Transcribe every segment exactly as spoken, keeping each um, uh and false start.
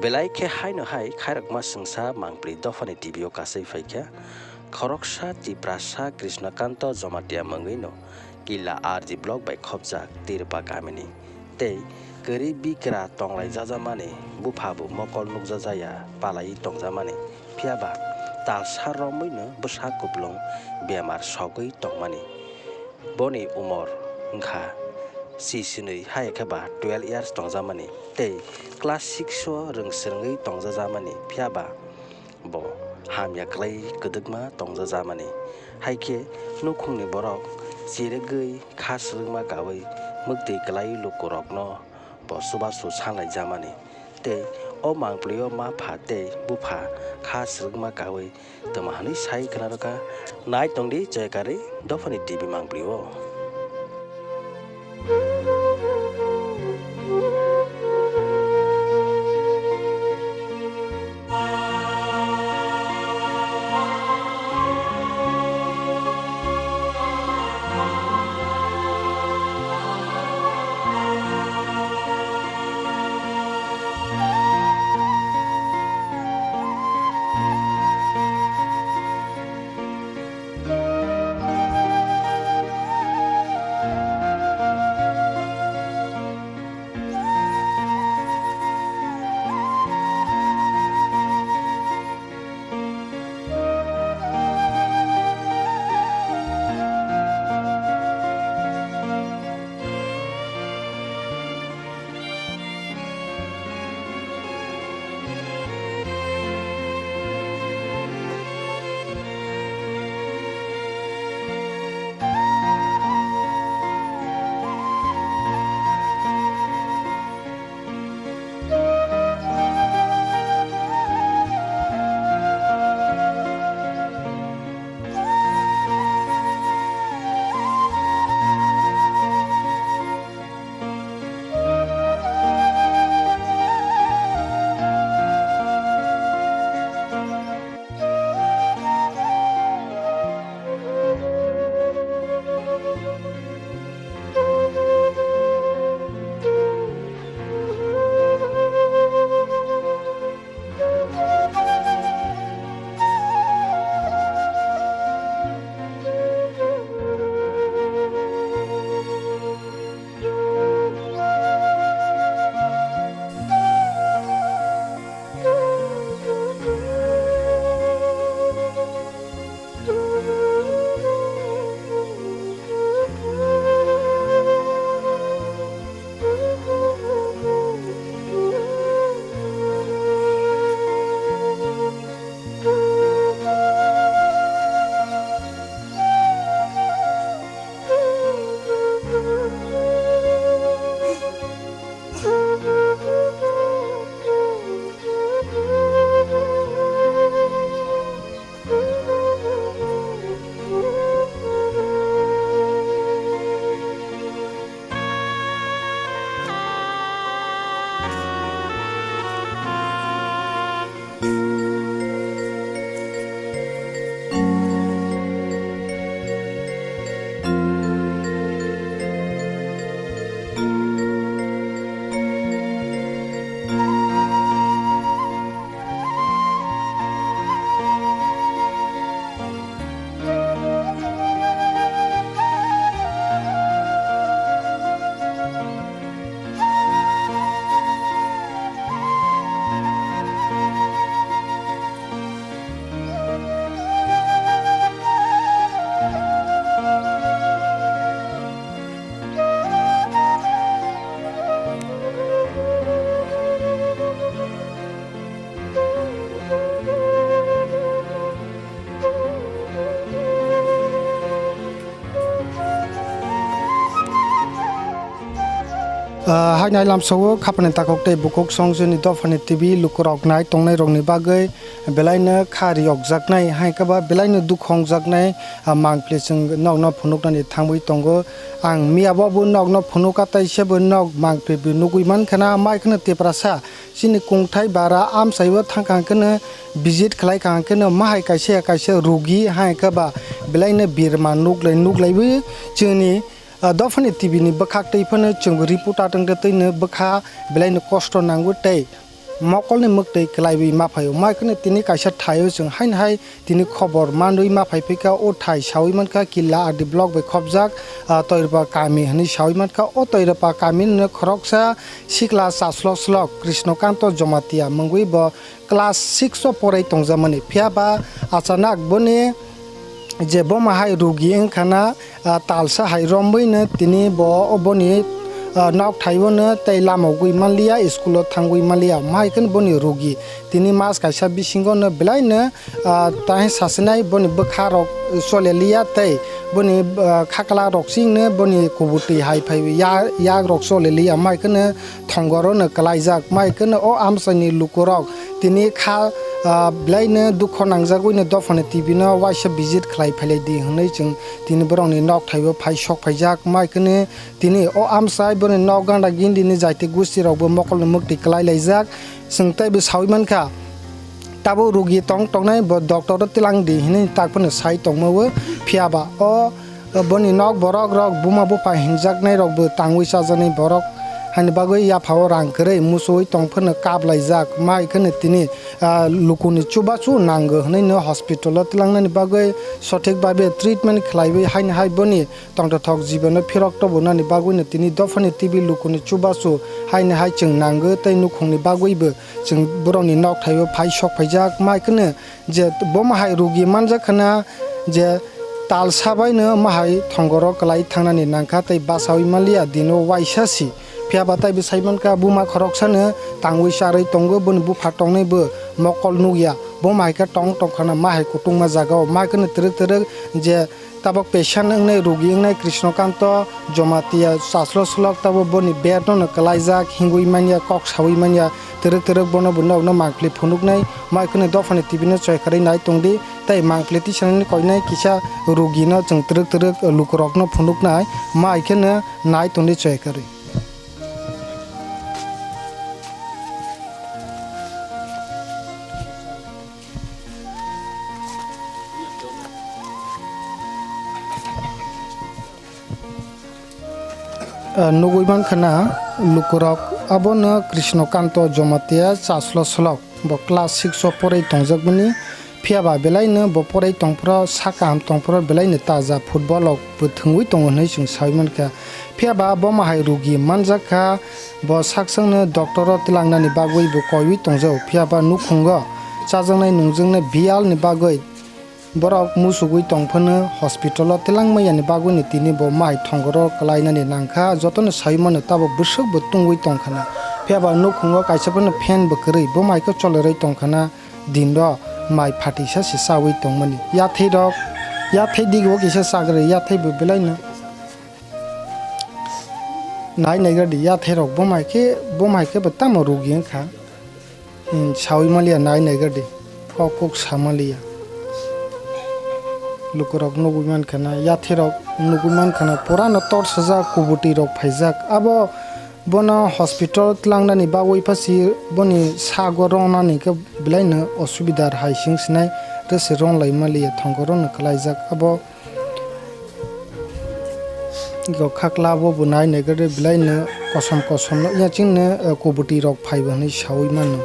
Belai khe haino hai khairokma chwngsa Mangpli dophani T V o kasui phaikha. Khoroksa Tiprasa Krishnakanto Jamatia mwngwino Killa R G block bai khopjak Tirpa kamini tei kwrwi bikra tonglai jajamani bupha bo mokol nukjajaya palaiwi tongjamani, phiyaba talsa romwino bwsa kuplung bemar sogwi tongmani. Boni umor wngkha sisnwi hai khe ba twelve years tongjamani tei class six o rwngswrwngwi tongjajamani, phiyaba bo hamya kwlai kwdwkma tongjajamani. Hai khe nukhungni borok chirigwi kha swrwngma kaui mwktwi kwlai lukurokno bo chubachu sanlaijamani. Tei o Mangpli o ma pha tei bupha kha swrwngma kaui twma hwnwi sai khwnarwkha. Nai tongdi Joyakari dophani T V Mangpli o. Ah, hainai lamsao khapani takhuk tei bukhuk songchini dophani T V lukurok nai tongnairokni bagwi belaino kha riyokjaknai, hai khe ba belaino dukhu wngjaknai, ah, Mangpli chwng nokno phunuknani thangwi tongo. Ang miyabo bo nokno phunukha, tei sebo nok Mangpli bo nugwi mankha na, mai kheno Tiprasa. Chini kungthai bara amchaio thangkha hwnkhe no visit khlaikha hwnkhe no mahai kaisa ya kaisa rugi hai khe ba belaino birma nuklai nuklaiwi chini, ah, dophani T V ni bwkhak twi phano chwngbo reporter wngkhe twino bwkha belaino kosto nango tei mokolni mwktwi kwlaiwi ma phaio. Mai kheno tini kaisa thaio chwng haino hai tini khobor manwi ma phai phikha, o thai sawi mankha Killa R D block bai khopjak, ah, Toiropa kami hwnwi sawi mankha. O Toiropa kamini khoroksa sikla chaslo slok Krishnakanto Jomatia mungwi bo class six o porai tongjakmani. Phiya ba achanak boni je boma hai rugi wngkha na, ah, talsa hai romwi no tini bo boni, ah, nok thaio no tei lama ugwi manliya, school o thangwi manliya, mai kheno boni rugi. Tini mas kaisa bisingo no belai no, ah, tei sasinai boni bwkha rok chole liya tei boni, ah, khakla rok ching no boni kubutwi hai phai ya, yak rok chole liya, mai kheno thongoro no kwlaijak, mai kheno o amchaini lukurok tini kha, ah, belai no dukho nangjagwi no dophani T V no waisa visit khlai phailai di hwnwi chwng tini borokni nok thaio phai sok phaijak, mai kheno tini o amchai boni nok ganda gindini jaiti gusti rokbo mokolni mwktwi kwlai laijak. Chwng teibo sawi mankha, tabuk rugi tong tongnai bo doctor o twilang di hwnwi tak phano sai tongma o, phiya ba o boni nok borok rok buma bupha hinjaknai rok bo tangwi chajaknai borok, haini bagwi yapha o rang kwrwi muchungwi tong phano kap laijak, mai kheno tini, ah, lukuni chubachu nango hwnwi no hospital o twilangnani bagwi sothik babe treatment khlaiwi haini hai boni tongthothok jibono phirok tobonani bagwino tini dophani T V lukuni chubachu haini hai chwng nango tei nukhungni bagwibo chwng borokni nok thaio phai sok phaijak, mai kheno je boma hai rugi manjak khana je tal sabaino ma hai thongoro kwlai thangnani nangkha tei basawi manliya dino waisa si. Phiya ba taibo sai mankha buma khoroksano tangwi charwi tongo, boni bupha tongnai bo mokol nukya, boma hai khe tong tongkhana ma hai kutungma jagao, ma kheno twrwk twrwk je tabok patient wngnai, rugi wngnai Krishnakanto Jomatia chaslo slok, tabok boni bed no kwlaijak, hingwi manya, kok sawi manya, twrwk twrwk bono bo nokno mangpli phunuknai, mai kheno dophani T V no choi kwrwi nai tongdi, tei mangpli tisanani koinai kisa rugi no chwng twrwk twrwk lukurok no phunuknai, mai kheno nai tongdi choi kwrwi. Ah, nugwi mankha na lukurok abono Krishnakanto Jomatia chaslo slok, bo class six o porai tongjakmani, phiya ba belai no bo porai tongphuru sa kaham tongphuru belai no taja football rok bo thwngwi tongo hinwi chwng sawi mankha. Phiya ba boma hai rugi manjak kha, bo sak sakno doctor o twilangnani bagwi bo koiwi tongjago, phiya ba nukhungo chajaknai nungjaknai biyal ni bagwi borok muchugwi tong phano hospital o twlang manya ni bagwi no tini bo mai thongoro kwlai nani nang kha, jotono sawi mano tabok bwswk bo tungwi tong khana, phiya ba nukhungo kaisa phano fan bo kwrwi, bo mai khe cholerwi tong khana, din ro mai phatisa se chawi tong mani, yathai rok, yathai dik o kisa chakrwi, yathai bo belai no. Nai naigra di, yathai rok boma hai khe, boma hai khe bo tamo rugi wng kha. Hmm, sawi maliya nai naigra di. Kok kok sa maliya. Lukurok nugwi man kha na, yathai rok nugwi man kha na, pura no tor sajak, kubutwi rok phaijak. Abo bono hospital tlangnani bagwi pha si boni sago rongnani khe belai no osubidar hai sing sinai, rwse ronglai maliya, thongoro no kwlaijak. Abo Ego khakla bo bo nai nai khe belai no kosom kosom no ya chwng no, eh, kubutwi rok phai bo hinwi sawi mano.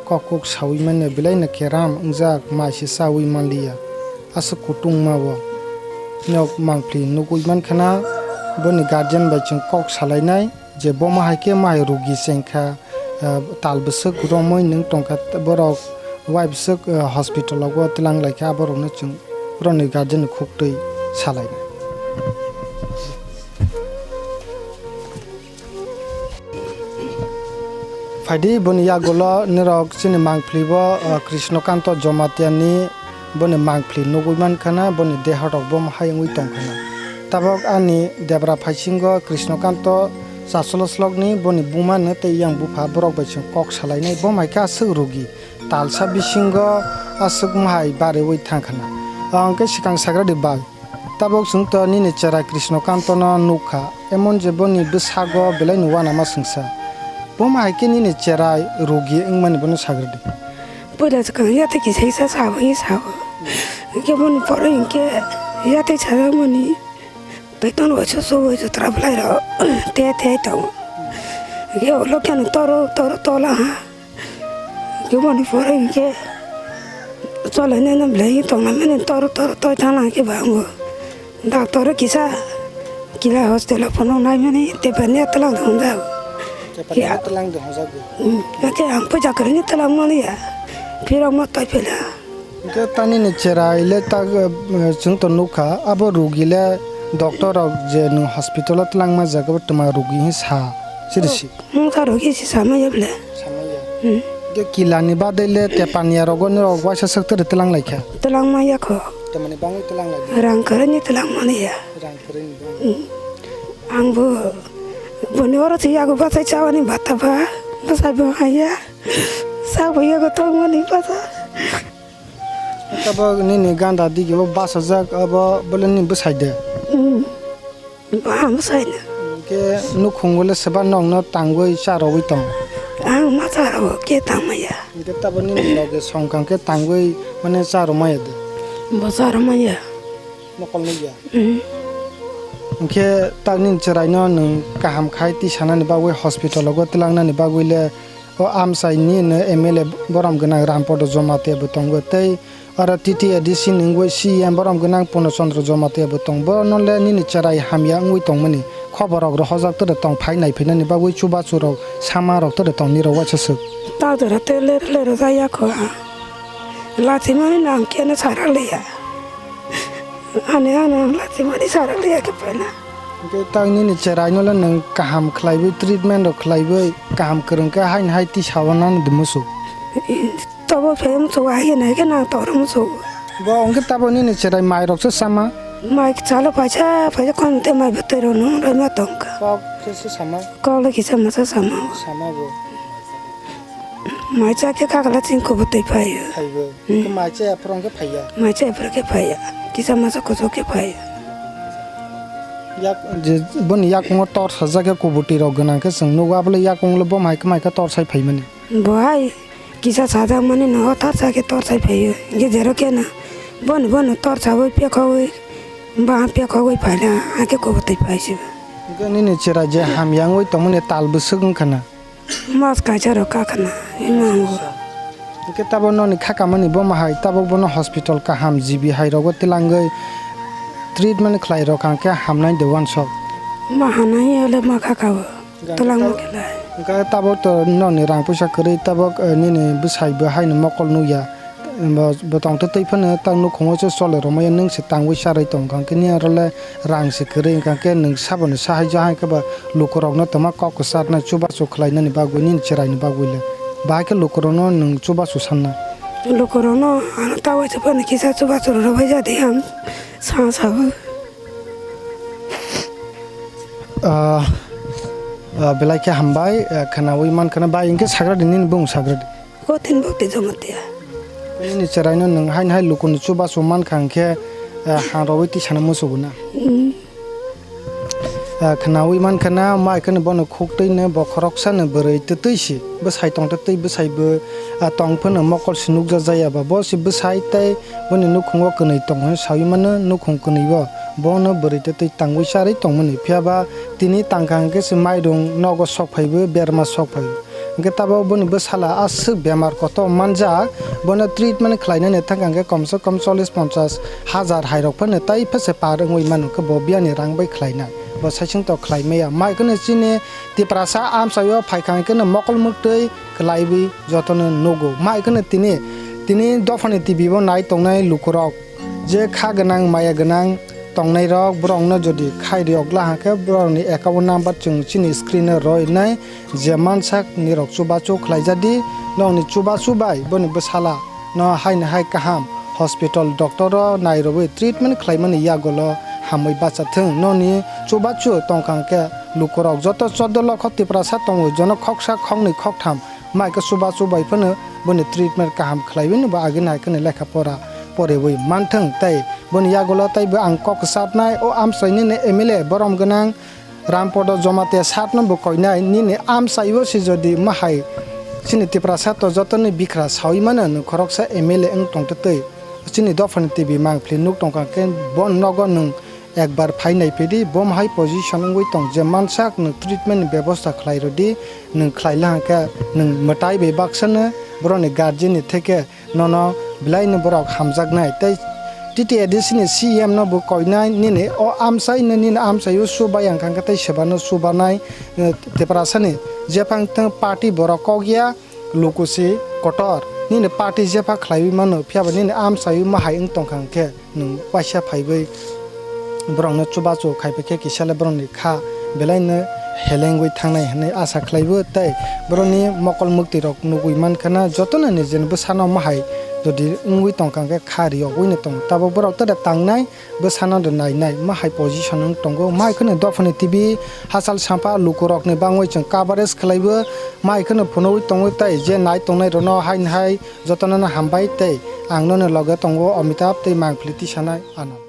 Kok kok sawi mano belai no keram wngjak mai se chawi manliya. Aswk kutung ma bo. Nok mangpli nugwi man khana boni guardian bai chwng kok salai nai je bo ma hai khe ma hai rugi cheng kha. Ah, tal bwswk romwi nwng tongkha, borok wai bwswk, ah, hospital o tlang lai kha, borokno chwng borokni guardian ni khuktwi salaina. Phaidi boni yagulo norok chini mangpli bo, ah, Krishnakanto Jomatia ni boni mangpli nugwi man khana, boni deha rok bo hai wngwi tong khana. Tabok ani debra phaisingo Krishnakanto chasolo slokni boni buma no tei yang bupha borok bai chwng kok salainai, bo mai khe aswk rugi talsa bisingo aswk mahai bariwi thang khana. Ang khe swkang sagra di bai, tabok chwng to nini cherai Krishnakanto no nuk kha, emon je boni bwsago belai no uanama swngsa. Bo mai khe nini cherai rugi wngmani bono sagra di. Puila swkang yathai kisa kisa sawi sawi. Hwnkhe boni pore hwnkhe yathai sajakmani beton waisa so waisa tora bwlairok te te tongo. Hwnkhe ulo kheno toro toro tola ha. Keboni pore hinkhe cholainai no belai tongna mani tor tor toi thangna hinkhe ba ango. Doctor kisa kila hospital o phunuk naimani tepani twlang thangjago. Tepani Ya. Twlang thangjago. Hmm, hake ang puja kwrwini twlang maliya. Phirok ma toi phela. Hingke tani ni cherai le tak, eh, chwng to nukha, abo rugi le doctor rok je nwng hospital o twlang ma jaga bo twma rugi hin sa. Siri si. Mungsa rok isi samaya bole. Samaya. Hmm. Ge kilani badai le tepaniya rogo ni rok waisa sek tere telang laikha. Telang maya kho. Temani bangwi telang lai. Rang kare ni telang mani ya. Rang kare ni bangwi. Hmm. Ang bo boni oro si yago basai chawani bata ba. Basai bo haya. Sa bo yago tong mani bata. Tabok nini ganda digi bo basajak abo bole nini bwsai de. Hmm. Ba bwsai na. Hingke nukhungo le seba nokno tangwi charogwi tong. Ang ma charo ke tangmaya. Hingke tabo nini loge songkang ke tangwi mane charomaya de. Bo charomaya. Mokol nukya. Hmm. Hingke tak nini cheraino nwng kaham khai tisanani bagwi hospital o go tlangnani bagwi le O amchai ni no M L A borom gwnang Rampodo Jamatia bo tongo tei oro T T A D C ni wngwi C E M borom gwnang Purno Chandra Jamatia bo tong. Bono le nini cherai hamya wngwi tongmani khobor rok rohorjak tere tong phai nai phinani bagwi chubachu rok sama rok tere tong nirok waisa swk. Tadora te lero lero jaya kho ang. Lachimani nang keno sarak liya. Ani ano lachimani sarak liya khe phaina. Hingke tak nini cherai no le nwng kaham khlaiwi treatment rok khlaiwi kaham kwrwng khe haino hai tisa o nani de musu. Tobo phe musu wa haino khe nang tor musu. Bo hingke tabo nini cherai mai rok se sama. Mai chala paisa paisa kon te mai bwtwi rok nung roi ma tong kha. Kok khe se sama. Kok le kisa masa sama. Sama bo. Mai cha khe kakla ching kubutwi phaio. Phaibo. Hmm. Khe mai cha aphuru hwnkhe phaiya. Mai cha aphuru khe phaiya. Kisa masa kuchuk khe phaiya. Yak je boni yakungo tor sajak khe kubutwi rok gwnang khe chwng nugo abole yakung le bo mai khe mai khe tor sai phaimani. Bo hai kisa sajak mani no tor sa khe tor sai phaio. Ge jero khe na boni bono tor sawi pekhogwi ba pekhogwi phaina hakhe kubutwi phaisibo. Hwnkhe nini chera je hamya wngwi tongmani tal bwswk wngkha na. Mas kaisa rok kakhna, ima ango. Hingke tabok noni khakamani bo mahai, tabok bono hospital kaham G B hai rogo tilangwi treatment khlai rok hingke hamnai de wansok. Ma hanai ole ma khakao, Hingke tolang tab-, ma khelai. Hingke tabok to noni rang puisa kwrwi, tabok, eh, nini bwsai bo haino mokol nukya. Bo, bo tongtwtwi phano tak nukhungo se chole romaya, nwng se tangwi charwi tongkha, hingke nini aro le rang se kwrwi, hingka khe nwng saboni sahai jahai khe ba lukurokno twma kok kwcharnai, chubachu khlainani bagwi nini cheraini bagwi le. Bahai khe lukurokno nwng chubachu sanna. Lukurokno ano ta waisa phano kisa chubachu rwbai jadi ang sa sabo. Ah, ah, belai khe hambai, ah, khwnawi mankha na bai, hingke sagradi nini bung sagradi. Kotin bokti jomotia. Nini cheraino nwng haino hai lukuni chubachu mankha hwnkhe, eh, hangrogwi tisana muchuguna. Mm. Eh, khwnawi mankha na, mai kheno bono khuktwino bokhoroksa no bwrwi twtwi si, bwsai tongtwtwi bwsai bo, ah, tong phano mokol si nukjak jaya ba, bo si bwsai tei boni nukhungo kwnwi tong hwnwi sawi mano, nukhung kwnwi o bono bwrwi twtwi tangwi charwi tongmani, phiya ba tini tangkha hwnkhe se mairung nogo sok phaibo, berma sok phaibo. Hingke tabok boni bwsala aswk bemar kotor manjak, bono treatment khlainani thangkha hingke komse kom chollish ponchash hajar hairok phano tai phese par wngwi mano khe bo biyani rang bai khlainai. Bo saichung tok khlai maya. Mai kheno chini Tiprasa amchaio phaikha hingke no mokol muktwi kwlaiwi jotono nugo. Mai kheno tini, tini dophani T V bo nai tongnai lukurok. Je kha gwnang, maya gwnang tongnairok, borokno jodi khai riyokla hwnkhe, borokni account number chwng chini screen-o roinai, je mansak nirok chubachu khlaijadi, nokni chubachu bai boni bwsala no haino hai kaham hospital doctor-o nairogwi treatment khlaimani yagulo hamwi bachathwng. Nokni chubachu tongkha hwnkhe lukurok joto chordo lokho Tiprasa tongo, jono khoksa, khoknwi, khoktham, Mai khe chubachu bai phano boni treatment kaham khlaiwi no bo agini hai kheno lekha pora poriwi manthwng tei boni yagulo tei bo ang kok kwcharnai o amchaini no M L A borom gwnang Rampodo Jamatia sat no bo koinai nini amchai o se jodi mahai chini Tiprasa to joto ni bikra sawi mano nwng khoroksa M L A wng tongtwtwi chini dophani T V mangpli nuk tongkha khe bo nogo nwng Ekbar phai naiphedi, bo hai position wngwi tong, je mansak nwng treatment ni bebosta khlai rwdi, nwng khlai la hwnkhe nwng mwtai bai baksano borokni guardian ni theke nono belaino borok hamjaknai. Tei T T A D C ni C E M no bo koinai, nini o amchaino, nini amchaio chubai ang kha hwnkhe tei sebano chubanai, eh, Tiprasani jephang tang party borok kok ya, lukusi kotor, nini party jepha khlaiwi mano, phiyaba nini amchaio mahai wng tongkha hwnkhe nwng waisa phaiwi borokno chubachu khaipai khe kisale borokni kha belaino helengwi thangnai hwnwi asa khlaibo. Tei borokni mokol mwktwi rok nugwi mankha na jotono nijeni bwsano mahai jodi wngwi tongkha hwnkhe kha riyogwino tongo, tabuk borok tere tangnai bwsano de nainai mahai position wng tongo. Mahai kheno dophani T V hachal sampha lukurokni bangwi chwng coverage khlaibo, mahai kheno phunugwi tongo tei je nai tongnai rokno haini hai jotono no hambai tei ang noni loge tongo Amitabh tei mangpili tisanai Anand.